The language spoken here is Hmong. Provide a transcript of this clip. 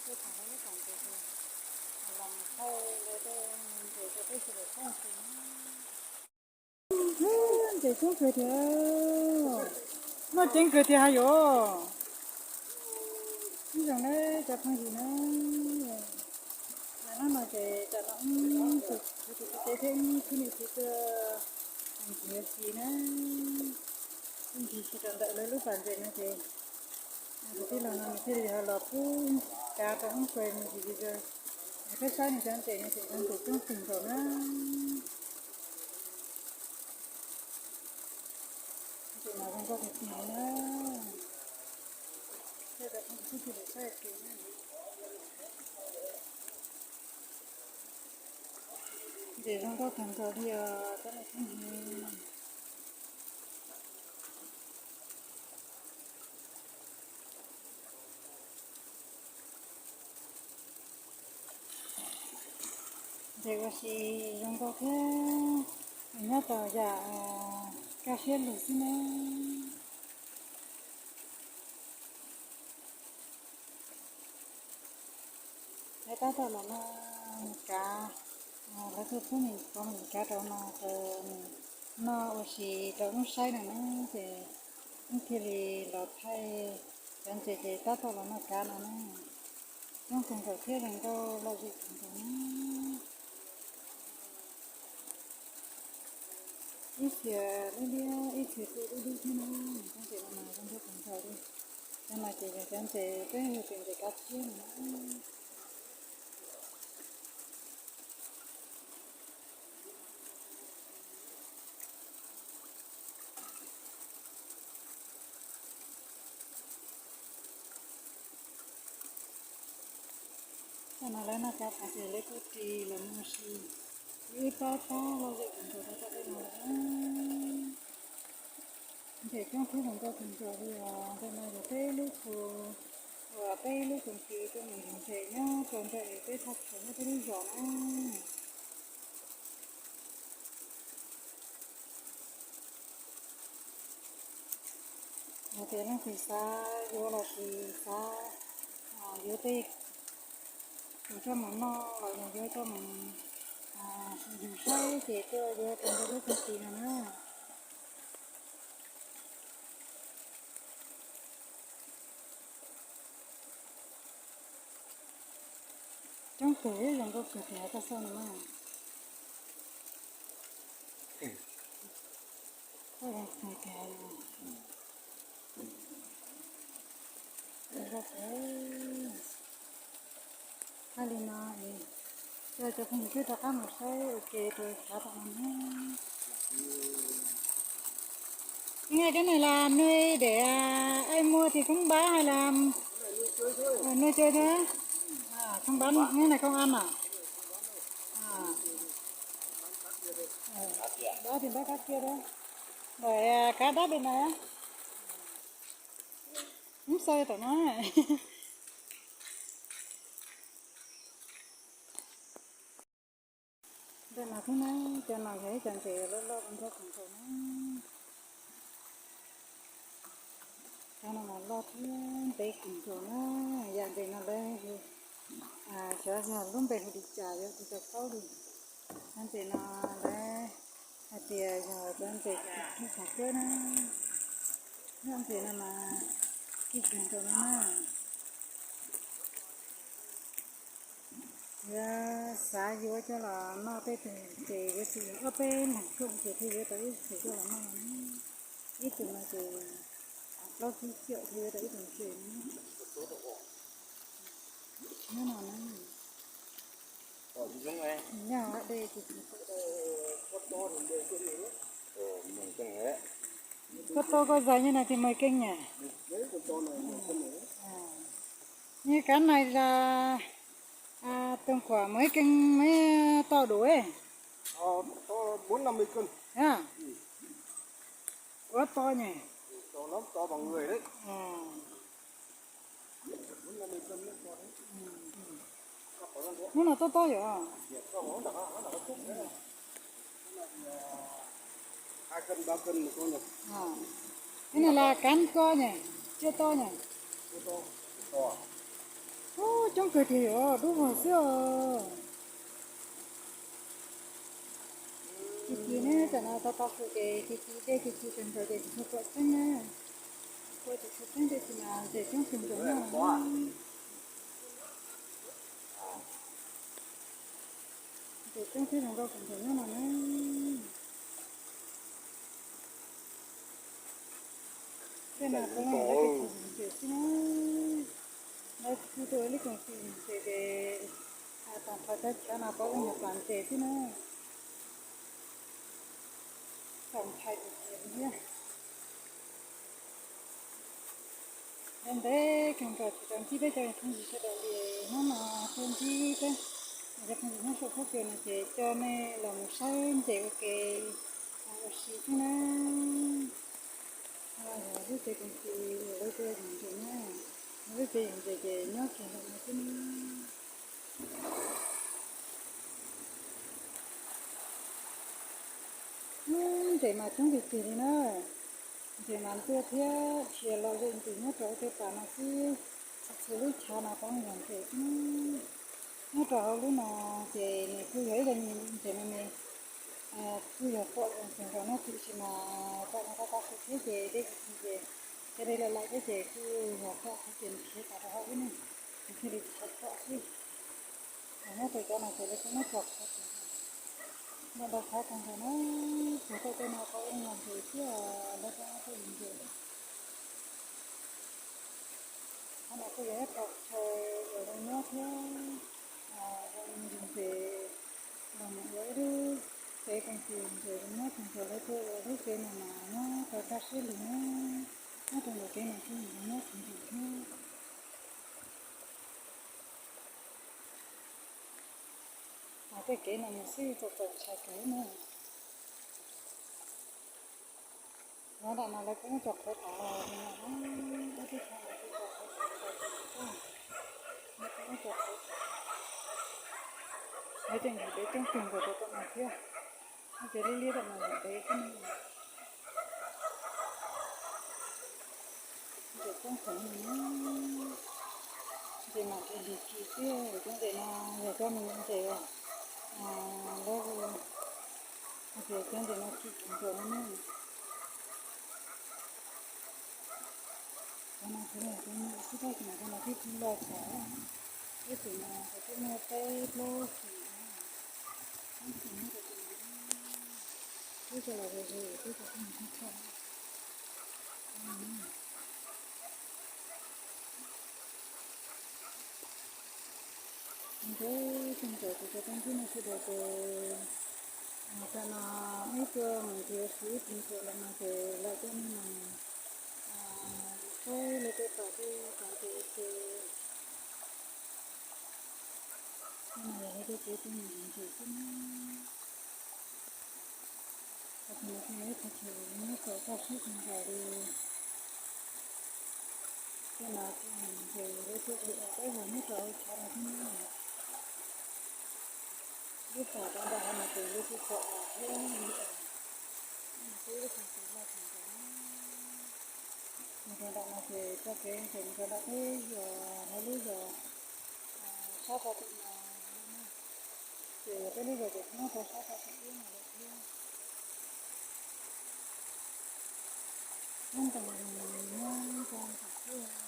Los thaij ntses rau peb sawv daws saib. Ntses coob kawg tiag, noj ceev kawg tiag hais yom. Ib zaug na cov phooj ywg na, hnub no ces tam no wb tus kwv tus txiv teb thiab wb khwb niam txiv tuaj nrhiav si na, wb nrhiav si rau ntawm lawv lub pas ntses no ces tus tij laug no nws thiaj li ho los pub kav rau wb pais mus ntsis zog. Peb saib nws cov ntses no ces cov ntses coob kawg nkaus na. Ntses mas zoo nkauj tiag tiag li na. Tej cov phooj ywg sawv daws saib tiag na. Ntses zoo nkauj kawg nkaus li os cov phooj ywg. Ntses ua si zoo nkauj thiab nyob tau yam kaj siab lug xwb na. Lawv tab tom los noj kav, lawv tuaj pub me kav rau no rau noj ua si rau wb saib no na, ces wb thiaj li los thaij cov ntses ces tab tom los noj kav no na. Coob kawg nkaus thiab zoo nkauj lom zem kawg nkaus na. Ib txhia liab liab ib txhia tu dub dub thiab na, cov ntses no mas zoo nkauj kawg nkaus li. Cov no ces yog cov ntses peb hu tias ntses kav tsib no na. Tam no lawv noj kav tas ces lawv kuj ris los mus ua si, wb tab tab lom zem kawg nkaus rau tom tej no lawm. Ntses coob thiab zoo nkauj kawg nkaus li os. Ntawm no yog peb lub khu, uas peb lub koom tw tuaj mus yug ntses nyob rau ntawm peb thaj chaw nyob peb lub zos na. Yog tias leej twg xav yuav los sis xav yuav tej tus coj mus noj los yog yuav coj mus yug saib ces tuaj yuav rau ntawm lub koom tw no na. Coob kawg, zoo nkauj kawg tiag koj xauj no na. Koj zoo kawg tiag. Hais li no es coj cov phooj ywg peb rov qab mus saib ua ke rau tshav tom no na. Nghe cái này là nuôi để à, ai mua thì không bán hay là à, nuôi chơi thôi? À, không bán, cái này không ăn à? À. Ờ, đó thì bắt cá kia đó. Rồi à, cá đắt bên này á. Không sơi tụi nó. Ntawm no thiab na, cov no yog ib co ntses loj loj ntau kawg nkaus na. Cov no mas loj thiab ntev kawg nkaus na. Yam ntses no lawv hu, xyov yog lub npe hu li cas yuav tsis tau paub li. Cov ntses no lawv hais tias yog cov ntses kib txog kawb na. Cov ntses no mas kib kawg nkaus no na. Yuav xav yuav coj los noj tej tug ces yuav tsum yog ob peb leeg koom ces thiaj yuav tau ib tug coj los noj no. Ib tug no ces plaub tsib caum thiaj yuav tau ib tug ntses no. Nyob no na. Nyob dej ces koj to koj zais như này thì mười cân nhỉ? Như cái này là à, tầm khoảng mấy cân mới to đủ ấy? Ờ, to bốn năm mươi cân. À, quá to nhỉ? To lắm, to bằng người đấy. À. Bốn năm mươi cân mới to đấy. Nó là to to vậy à? Nhiệt to lắm, nó là nó xúc đấy. Hai cân, ba cân một con nhỉ? À. Cái này là cán to nhỉ? Chưa to nhỉ? Chưa to. To à? Ú, Coob kawg tiag, yuav dub vog xwb os. Ci ci ne, tam no tau tau su ces ci ci, dej ci ci kawg nkaus ces tsis tshua pom tseeb na. Pom tsis tshua tseeb, tiam sis mas ntses coob kawg nkaus nyob no. Ntses coob thiab zoo nkauj kawg nkaus nyob no na. Tej no kuj yog lawv tej khoom ntses xwb na. Lawv kuj tuaj lub koom tij ntses ces, tom qhov chaw chaw no kuj yog pam ntses xwb na. Txaus ntshai tiag tiag li thiab. Ntev ntev kawg nkaus tsis tau ntsib peb cov phooj ywg sawv daws li, hnub no tuaj ntsib peb cov phooj ywg nyob saum huab cua no ces coj nej los mus saib ntses ua ke ua si xwb na. Yog lub tsev koom tij uas lawv tuaj yug ntses na, lub tsev yug ntses ces nyob kiag ntawm no xwb na. Ntses mas coob tiag tiag li na. Ntses mas ntsuab thiab dhia los ze ntses nyob rau tej pas no xwb. Txhua txhua lub chaw no kuj yog ntses xwb. Nyob rau hauv lub no ces nws kuj yog ib yam li ntses me me, kuj yog pom zoo kawg nkaus na, tiam sis mas tam no tau tau su thiab ces dej ci ci ces cov dej laj laj thiab ces kuj yog pom thiab ces nws khiav tas rau hauv lub ne, nws thiaj li tsis tshua pom xwb. Nyob rau cov no ces lawv kuj muab tso qhov tas, ntau ntau qhov kawg nkaus na. Txog tej no kuj ua ntses thiab, lawv kuj muab tej ntses. Qhov no kuj yog ib qho chaw uas zoo nyob thiab zoo yug ntses, los mus ua ib lub tsev koom tij ntses zoo nyob kawg nkaus. Lawv tuaj ua lub tsev no mas nyob rau kaj siab lug na, nyob rau ntawm kev no kuj zoo nyob kawg nkaus thiab. Tej kev no mas xwb txaus txaus ntshai kawg na. Nyob nram no lawv kuj muab tso qhov tas li no, ob peb qho no kuj tso qhov tas, lawv kuj muab tso qhov tas. Lawv tej ntug dev coob kawg nkaus rau tom no thiab. Cov liab liab tom no ntug dev xwb ne. Ntses coob heev li na. Ntses mas ntses lig kis xwb, cov ntses no yog cov me ntses lawv, ces cov ntses no kim kawg nkaus no na. Cov no kuj yog cov me xwb tab sis mas cov no twb tsis loj tas. Ib txwm no kuj twb muaj peb plaub xyoo, peb xyoo nyob rau tus no, twb coj los ze ze twb cov phooj ywg tshaj tshaj. Ntev kawg nkaus ces cov tau ntsib nej sawv daws ces tam no wb tuaj mus ncig ua si ib pliag rau lawm no ces lawv coj nej mus saib lawv tej pas tej tsev ua ke. Tej no yog lawv tej tsev phooj ywg ntses xwb na. Qhov no kuj yog ib qho chaw nyob tau kaj siab kawg nkaus li. Tej no kuj yog ntses lawv tuaj de peb mus nyob rau hauv chav no thiab na. Lub pas rau nram hav no ces lawv kuj tso os thiab li os. Peb lub pas ces loj kawg nkaus. Mus rau nram no ces txoj kev ntawm mus rau nram peb yog lawv lub zos sab rau tim no, ces peb lub zos ces kuj nyob rau sab rau tim ub no lawm thiab. Nyob nram, nyob rau nram xwb.